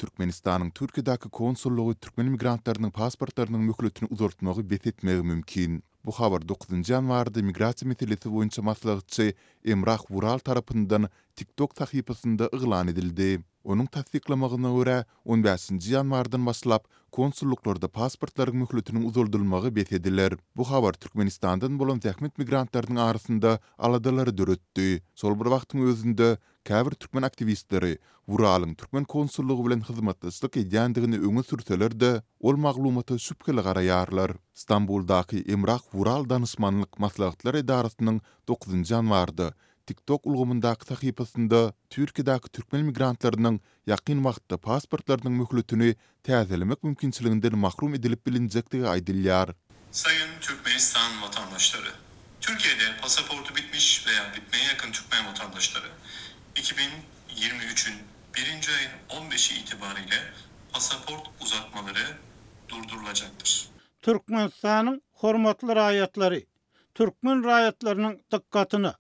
Türkmenistanyň Türkiýedäki konsullygy türkmen migrantlarynyň pasportlarynyň möhletini uzaltmagy bes etmegi mümkin. Bu habar dokuzynjy ýanwarda migrasiýa meselesi boýunça maslahatçy Emrah Wural tarapyndan TikTok sahypasynda yglan edildi. Onuň tassyklamagyna görä, on bäşinji ýanwardan başlap konsullyklarda pasportlaryň möhletiniň uzaldylmagy bes ediler. Bu habar Türkmenistandan bolan zähmet migrantlarynyň arasynda aladalary döretdi. Şol bir wagtyň özünde, käbir türkmen aktiwistleri Wuralyň türkmen konsullygy bilen hyzmatdaşlyk edýändigini öňe sürseler-de, ol maglumata şübheli garaýarlar. Stambuldaky Emrah Wural danyşmanlyk maslahatlar edarasynyň dokuzynjy ýanwarda TikTok ulgamyndaky sahypasynda Türkiýedäki türkmen migrantlarynyň ýakyn wagtda pasportlarynyň möhletini täzelemek mümkinçiliginden mahrum edilip bilinjekdigi aýdylýar. Sayın Türkmenistan vatandaşları! Türkiye'de pasaportu bitmiş veya bitmeye yakın Türkmen vatandaşları 2023'ün birinci ayın 15'i itibariyle pasaport uzatmaları durdurulacaktır. Türkmenistanyň hormatly raýatlary! Türkmen raýatlarynyň dykgatyna!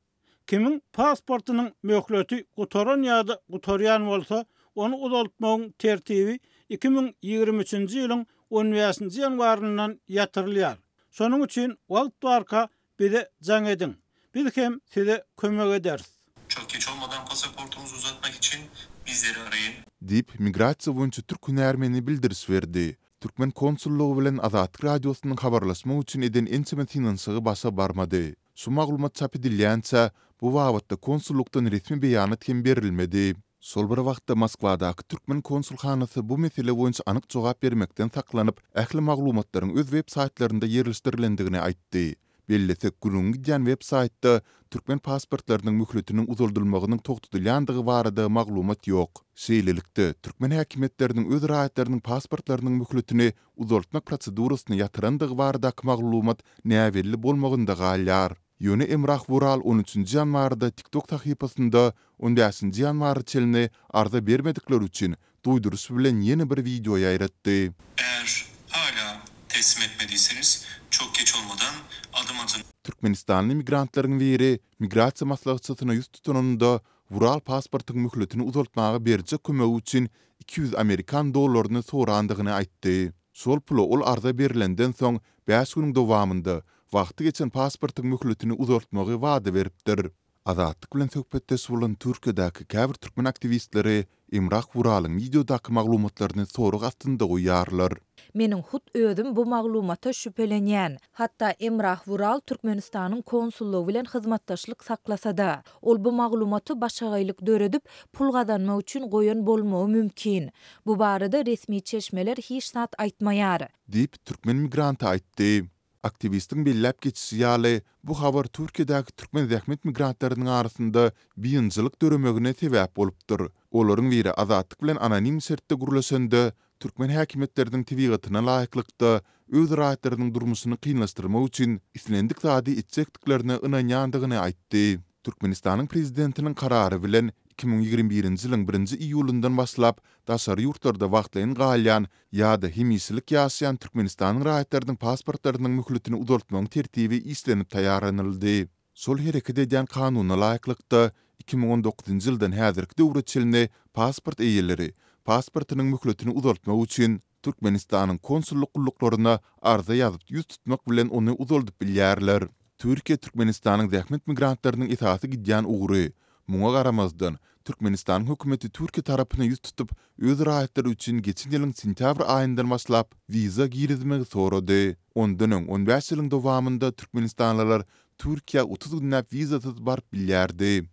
Kimiň pasportynyň möhleti gutaran ýa-da gutarýan bolsa, ony uzaltmagyň tertibi 2023-nji ýylyň on bäşinji ýanwaryndan ýatyrylýar. Şonuň üçin wagt barka bize jaň ediň. Biz hem size kömek ederis. Çok geç olmadan pasaportunuzu uzatmak için bizleri arayın. Diýip, migrasiýa boýunça türk hünärmeni bildiriş berdi. Türkmen konsullygy bilen Azatlyk Radiosynyň habarlaşmak üçin eden ençeme synanyşygy başa barmady. Şu maglumat çap edilýänçä, bu babatda konsullykdan resmi beýanat hem berilmedi. Şol bir wagtda Moskwadaky türkmen konsulhanasy bu mesele boýunça anyk jogap bermekden saklanyp, ähli maglumatlaryň öz web saýtlarynda ýerleşdirilendigini aýtdy. Bellesek, gürrüňi gidýän web saýtda türkmen pasportlarynyň möhletiniň uzaldylmagynyň togtadylýandygy barada maglumat ýok. Şeýlelikde, türkmen häkimiýetleriniň öz raýatlarynyň pasportlarynyň möhletini uzaltmak prosedurasyny ýatyrandygy baradaky maglumat näbelli bolmagynda galýar. Ýöne Emrah Wural on üçünji ýanwarda TikTok sahypasynda on bäşinji ýanwara çenli arza bermedikler üçin duýduryş bilen ýene bir wideo ýaýratdy. Eğer hala teslim etmediyseniz çok geç olmadan adım atın. Türkmenistanly migrantlaryň biri migrasiýa maslahatçysyna ýüz tutanynda, Wural pasportyň möhletini uzaltmaga berjek kömegi üçin 200 amerikan dollaryny sorandygyny aýtdy. Şol pula ol arza berlenden soň bäş günüň dowamynda wagty geçen pasportyň möhletini uzaltmagy wada beripdir. Azatlyk bilen söhbetdeş bolan Türkiýedäki käbir türkmen aktiwistleri Emrah Wuralyň wideodaky maglumatlaryny sorag astynda goýýarlar. Meniň hut özüm bu maglumata şübhelenýän. Hatda Emrah Wural Türkmenistanyň konsullygy bilen hyzmatdaşlyk saklasa-da, ol bu maglumaty başagaýlyk döredip, pul gazanmak üçin goýan bolmagy mümkin. Bu barada resmi çeşmeler hiç zat aýtmaýar. Diýip, türkmen migranty aýtdy. Aktiwistiň belläp geçişi ýaly, bu habar Türkiýedäki türkmen zähmet migrantlarynyň arasynda biynjylyk döremegine sebäp bolupdyr. Olaryň biri Azatlyk bilen anonim şertde gürleşende, türkmen häkimiýetleriniň tebigatyna laýyklykda, öz raýatlarynyň durmuşyny kynlaşdyrmak üçin islendik zady etjekdiklerine ynanýandygyny aýtdy. Türkmenistanyň prezidentiniň karary bilen, 2021-nji ýylyň birinji iýulyndan başlap, daşary ýurtlarda wagtlaýyn galýan ýa-da hemişelik ýaşaýan Türkmenistanyň raýatlarynyň pasportlarynyň möhletini uzaltmagyň tertibi işlenip taýýarlanyldy. Şol hereket edýän kanuna laýyklykda, 2019-njy ýyldan häzirki döwre çenli pasport eýeleri pasportynyň möhletini uzaltmak üçin Türkmenistanyň konsullyk gulluklaryna arza ýazyp ýüz tutmak bilen ony uzaldyp bilýärler. Türkiýe Türkmenistanyň zähmet migrantlarynyň esasy gidýän ugry. Muňa garamazdan, Türkmenistanyň hökümeti Türkiýe tarapyna ýüz tutup, öz raýatlary üçin geçen ýylyň sentýabr aýyndan başlap wiza girizmegi sorady. Ondan öň on bäş ýylyň dowamynda türkmenistanlylar Türkiýä 30 günläp wizasyz baryp bilýärdi.